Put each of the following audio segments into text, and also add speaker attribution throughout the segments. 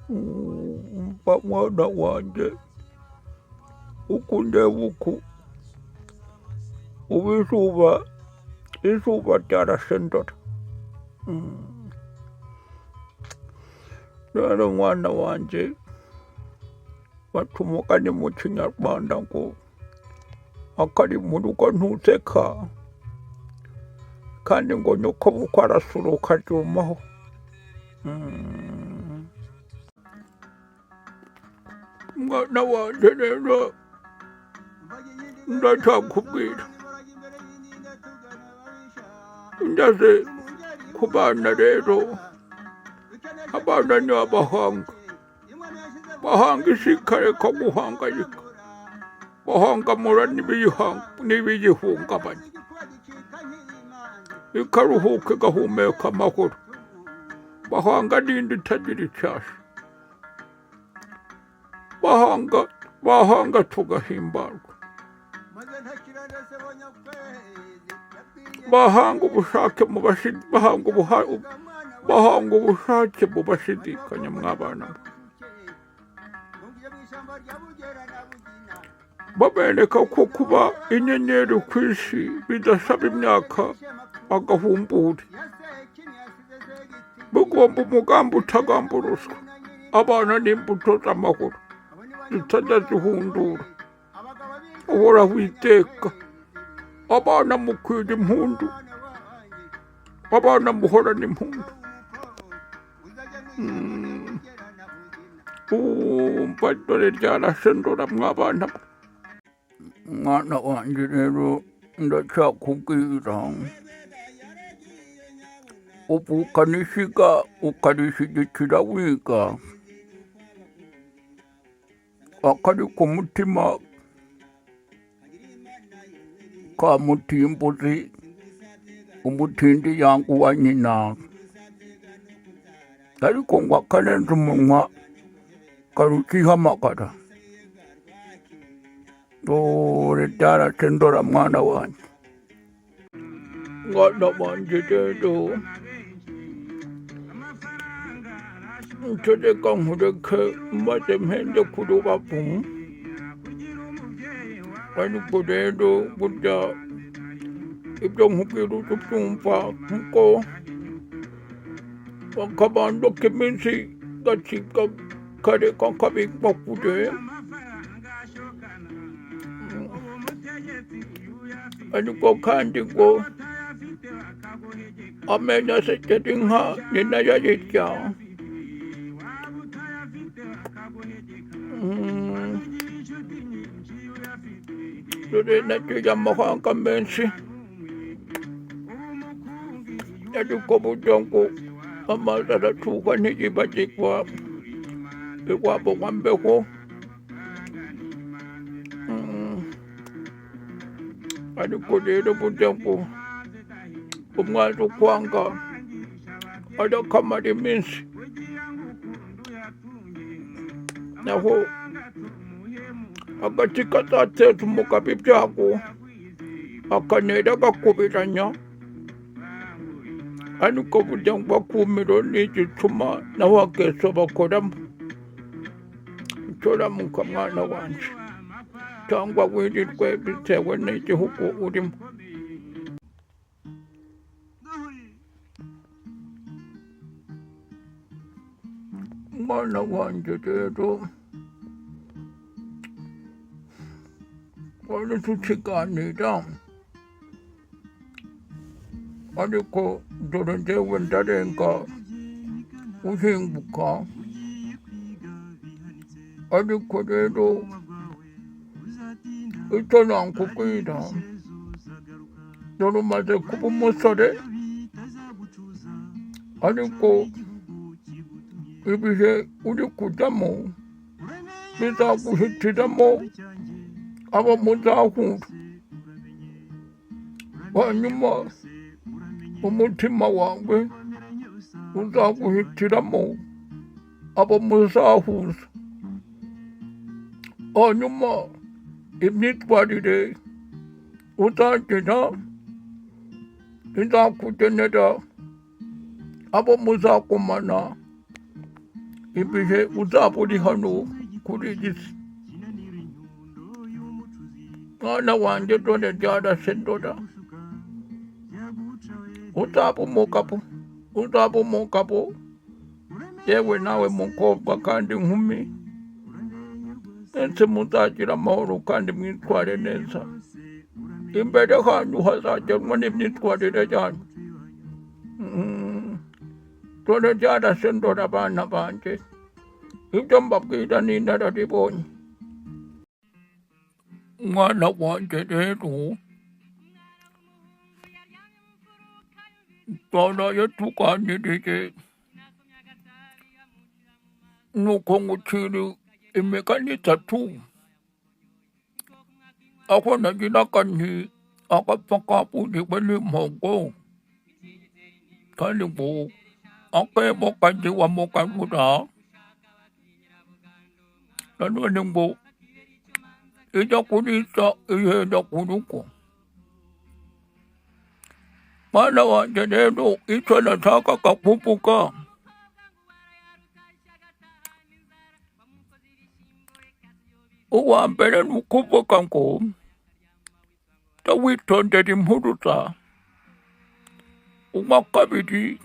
Speaker 1: Umva mwana wanjye, uku ndeba uku, ubu izuba, izuba ryarashe ndora. Rero mwana wanjye, baca umugani mu Kinyarwanda ngo akari mu rugo ntuseka, kandi ngo nyokobukwe arasura ukaryumaho. Mwana wanjye rero ndacyakubwira, ngeze ku bana rero, abana ni abahanga, bahanga isi ikareka guhangayika, bahangamura n'ibiyihungabanya, ikaruhuka igahumeka amahoro, bahanga n'indi itagira icyasha, bahanga bahanga tugahimbarwa, bahanga ubushake mu bahanga ubushake mu bashidikanya mwabana mwe, babereka ko kuba inyenyeri ku isi bidasaba imyaka agahumbure, bugomba umugambi utagamburuzwa, abana n'imbuto z'amahoro zitajya zihundura, uhoraho iteka, abana mukwira impundu, abana muhorana impundu. Umva dore ryarashe ndora mwabana mwe. Mwana wanjye rero ndacyakubwira, uvukana ishyiga ukarishyigikira wiga, akari ku mutima ka mutimbuzi, umutindi yanga uwa nyina, ariko ngo akarenze umunwa karukihamagara. Dore ryarashe ndora mwana wanjye. Mwana wanjye rero icyo reka nkureke maze mpende ku rubavu, ariko rero burya ibyo nkubwira ujya ubyumva, kuko akabando k'iminsi gacibwa kare kakabikwa kure, ariko kandi ngo amenyo asekera inka ni nayo ayirya. Dore nagiye amahanga menshi, ariko burya ngo amazi aracuka ntiyibagirwa iwabo wa mbeho. Ariko rero burya ngo umwanzi ukwanga arakamara iminsi, naho agati kazateza umugabo ibyago akanera agakubiranya, ariko burya ngo akumiro ni igicuma naho akeso bakoramo. Cyoramuka mwana wanje, cyangwa wirirwe bitewe n'igihugu urimo. Mwana wanjye rero twari tukiganira, ariko dore njyewe ndarenga uhinguka, ariko rero icyo nakubwira, dore umaze kuba umusore, ariko ibihe uri kujyamo bizaguhitiramo abo muzahura, hanyuma umutima wawe uzaguhitiramo abo muzahuza, hanyuma imyitwarire uzagira izakugenera Abo muzakumana ibihe uzaba uri hano kuri iyi si. Mwana wanjye, dore byarashe, ndora uzaba umugabo, uzaba umugabo yewe nawe mukobwa kandi nkumi, mwese muzagira amahoro kandi mwitware neza. Imbere hanyu hazagenwa n'imyitwarire yanyu. Dore byarashe, ndora abana banjye, ibyo mbabwira ni inararibonye. Mwana wanjye rero, twaraye tuganiriye, nuko ngucira imigani itatu, aho nagiraga nti agapfa kaburiwe n'impongo, kandi ngo akebo kajya iwa mugarura, nanone ngo ijya kurisha ihera ku rugo. Mwana wanjye rero, icyo nashakaga kuvuga, uwa mbere ni ukuvuga ngo jya witondera impuruza. Uwa kabiri,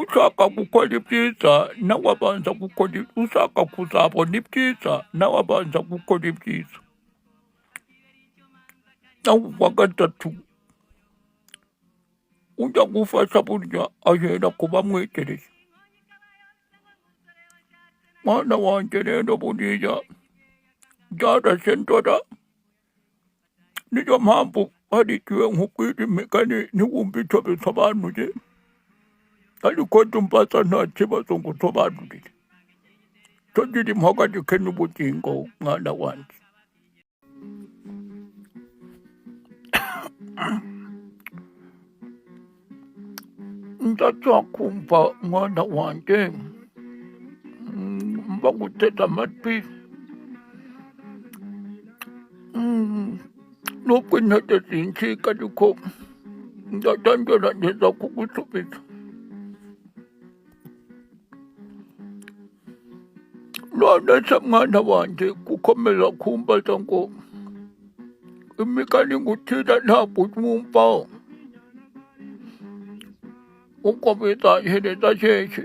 Speaker 1: ushaka gukora ibyiza nawe abanza gukora, ushaka kuzabona ibyiza nawe abanza gukora ibyiza. Naho uwa gatatu, ujya gufasha burya ahera ku bamwegereye. Mwana wanjye rero, buriya byarashe ndora, niyo mpamvu hari igihe nkubwira imigani ntiwumve icyo bisobanuye, ariko jya nta kibazo ngo usobanurire. Cyo gira impagarike n'ubugingo, mwana wanjye. Ndacyakumva mwana wanjye, mbaguteze amatwi, nubwo intege zincika ariko ndajya ngerageza kugusubiza. None se mwana wanjye, gukomeza kumbaza ngo imigani ngucira ntabwo wumva, ubwo bizahereza hehe?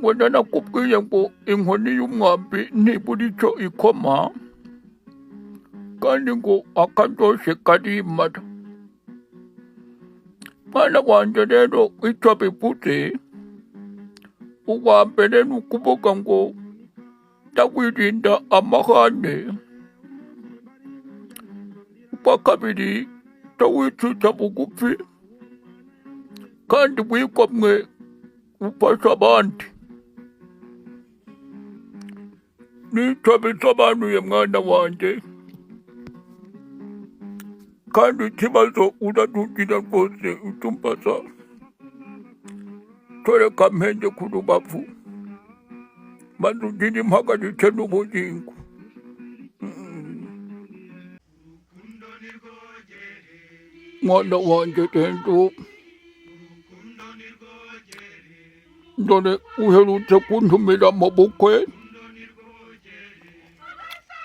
Speaker 1: Wenda nakubwiye ngo inkoni y'umwambi ntibura icyo ikoma, kandi ngo akaryoshye karimara. Mwana wanjye rero, icyo bivuze, uwa mbere ni ukuvuga ngo ndawirinda amahane. Uwa kabiri, ndawicisha bugufi kandi wigomwe ufasha abandi. Nicyo bisobanuye mwana wanjye, kandi ikibazo uratugira rwose utumbaza, toreka mpenge ku rubavu maze ugire impagarike n'ubugingo. Mwana wanjye rero, dore uherutse kuntumira mu bukwe,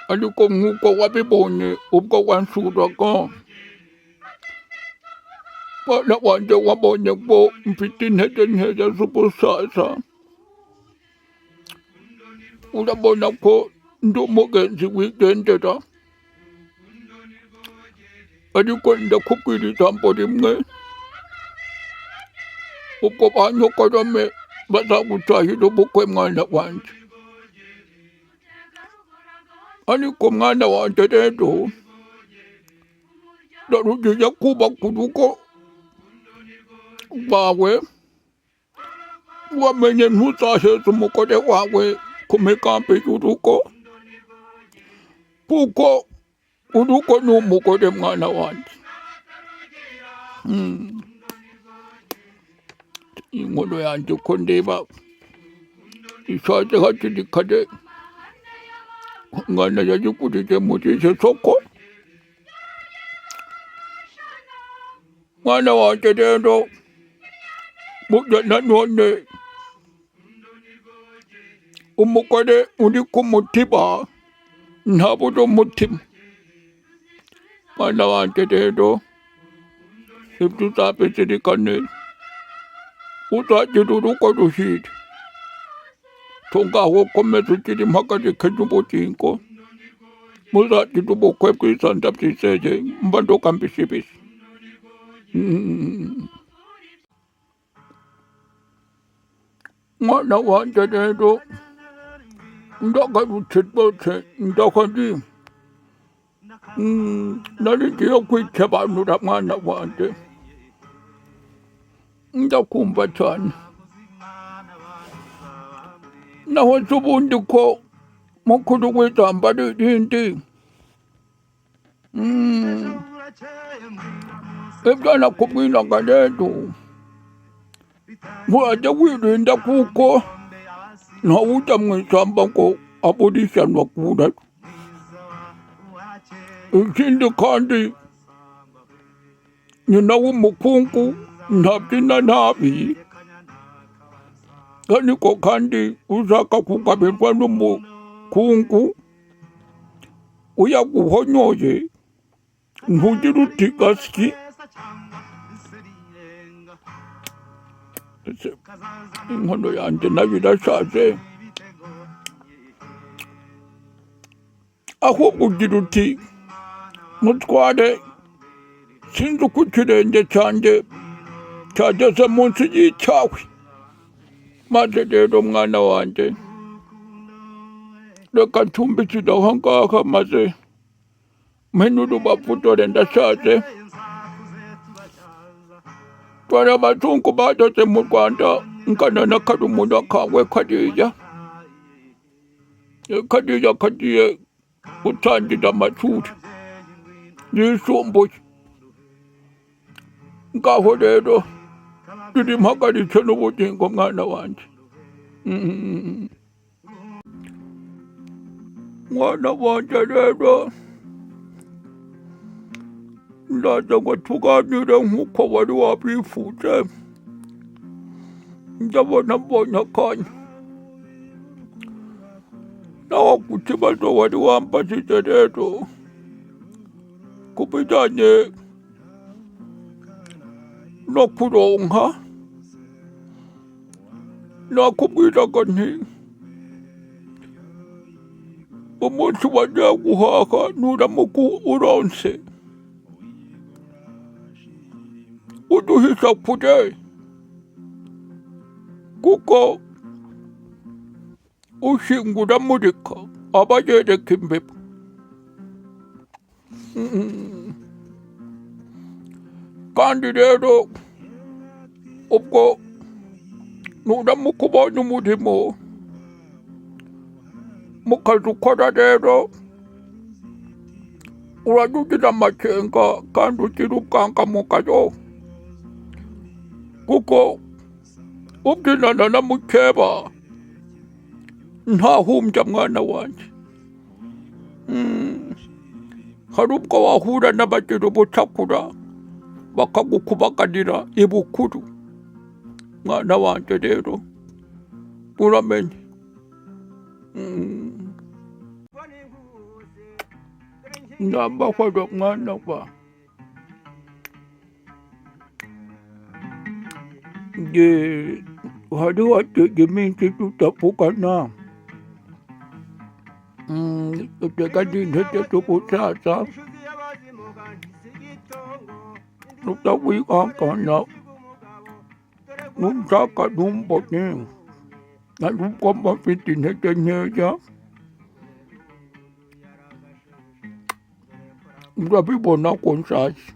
Speaker 1: ariko nk'uko wabibonye ubwo wansuraga, mwana wanjye, wabonye ko mfite intege nkeya z'ubusaza. Urabona ko ndi umugenzi wigendera, ariko ndakubwira ijambo rimwe: ubwo ba nyokorome bazagutahira ubukwe, mwana wanjye. Ariko mwana wanjye rero, dore ugiye kubaka urugo rwawe, wamenye ntuzaheza umugore wawe ku migambi y'urugo, kuko urugo ni umugore, mwana wanjye. Inkono yanjye uko ndeba ishaje hakiri kare, mwana yayigurije muri iryo soko. Mwana wanjye rero, burya nanone umugore uri ku mutiba ntabura umutima. Mwana wanjye rero, ibyo uzabizirikane, uzagira urugo ruhire. Tungaho ukomeze ugire impagarike n'ubugingo, muzagira ubukwe bwiza ndabyizeye, mba ndoga mbisibisi. Mwana wanjye rero, ndagarutse rwose, ndahari. Nari ngiye kwikebanura mwana wanjye, ndakumva cyane. Naho se ubundi ko mukuru w'ijambo ari irindi. Ibyo nakubwiraga rero, urajya wirinda kuko ntawujya mu ishyamba ngo abure ishyano akurayo. Ikindi kandi nyina w'umukungu ntabyina nabi, ariko kandi ushaka kugabirwa n'umukungu uyaguhonyoye ntugira uti gasyi. Ese inkono yanjye nayo irashaje, ahubwo ugira uti mutware, sinzi uko ikirenge cyanjye cyageze munsi y'icyawe. Maze rero mwana wanjye, reka ncumbikire aho ngaha, maze mpene urubavu, dore ndashaje. Dore abazungu bageze mu Rwanda ngana na karumuna kawe kariya. Kariya kagiye gutangira amashuri yisumbuye. Ngaho rero turi mpagaritse n'ubugingo mwana wanjye. Mwana wanjye rero, ndaza ngo tuganire nk'uko wari wabyifuje, ndabona mbonye akanya. Naho ku kibazo wari wambajije rero ku bijyanye no kuronka, nakubwiraga nti umunsi wagiye guhaha nuramuka uronse, uduhisha kure, kuko ushingura amurika aba yereka imbeba. Kandi rero ubwo nuramuka ubonye umurimo mu kazi ukora rero, urajya ugira amakenga kandi ugira ubwangamugayo, kuko ubyinana na mukeba ntahumbya mwana wanjye. Hari ubwo wahura n'abagira ubucakura bakagukubaganira ibukuru. Mwana wanjye rero, uramenye. Ndamahoro mwana wa. Nge hari hateye iminsi tutavugana. Utega n'intege z'ubusaza, tutawihangana, nunshaka ntumbone, nari ubwo mba mfite intege nkeya, urabibona ko nshaje.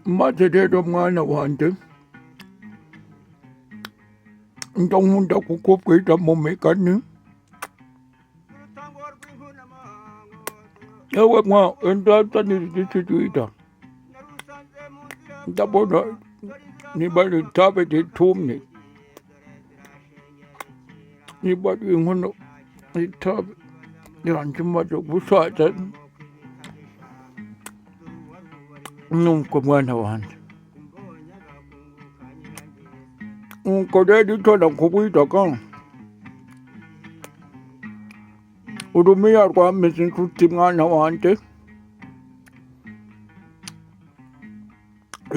Speaker 1: Maze rero mwana wanjye, ndakunda kukubwira mu migani. Yewe mwa, endazanira igisubizo. Ndabona niba ari itabi ritumye, niba ari inkono itabi yanjye imaze gusaza. Nuko mwana wanjye, nuko rero icyo nakubwiraga, urumiya rwameze inshuti mwana wanjye.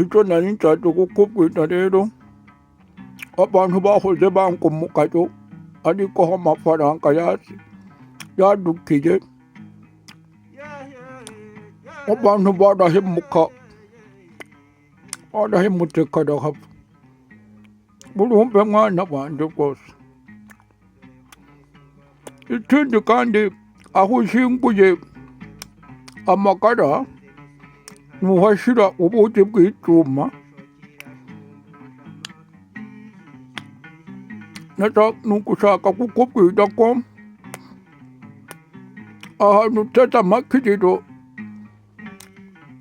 Speaker 1: Icyo nari nshatse kukubwira rero, abantu bahoze bangumukayo, ariko aho amafaranga yadukiye, abantu barahemuka, barahemutse karahava. Urumve mwana wanjye rwose. Ikindi kandi, aho ushyinguye amakara ntuhashyira ubugi bw'icyuma. Ni ugushaka kukubwira ko ahantu uteze amakiriro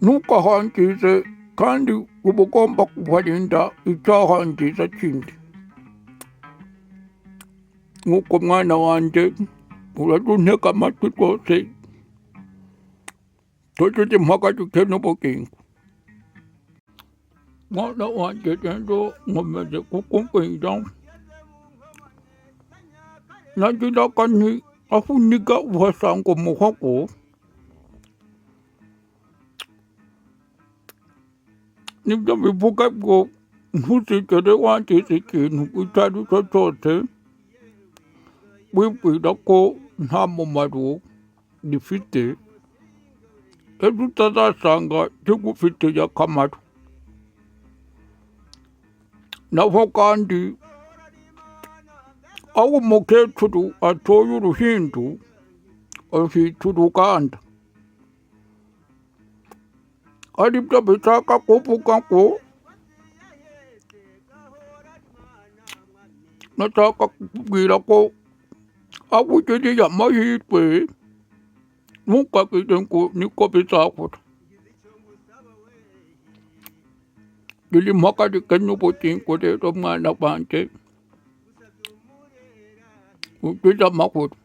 Speaker 1: ntukahangize, kandi uba ugomba kuharinda icyahangiza kindi. Nk'uko mwana wanjye, urajya untega amatwi rwose, tujye impaka duke n'ubugingo. Mwana wanjye rero, nkomeje kukubwira, nagiraga nti aho uniga uhasanga umuhogo. Nibyo bivuga ngo ntuzigere wangiza ikintu icyo ari cyo cyose wibwira ko nta mumaro gifite, ejo utazasanga kigufitiye akamaro. Naho kandi aho umukecuru atoye uruhindu ahita uruganda, aribyo bishaka kuvuga ngo nashaka kukubwira ko aho ugiriye amahirwe ntukagire ngo niko bizahora. Iri mpagarike n'ubugingo rero mwana wanjye, ugire amahoro.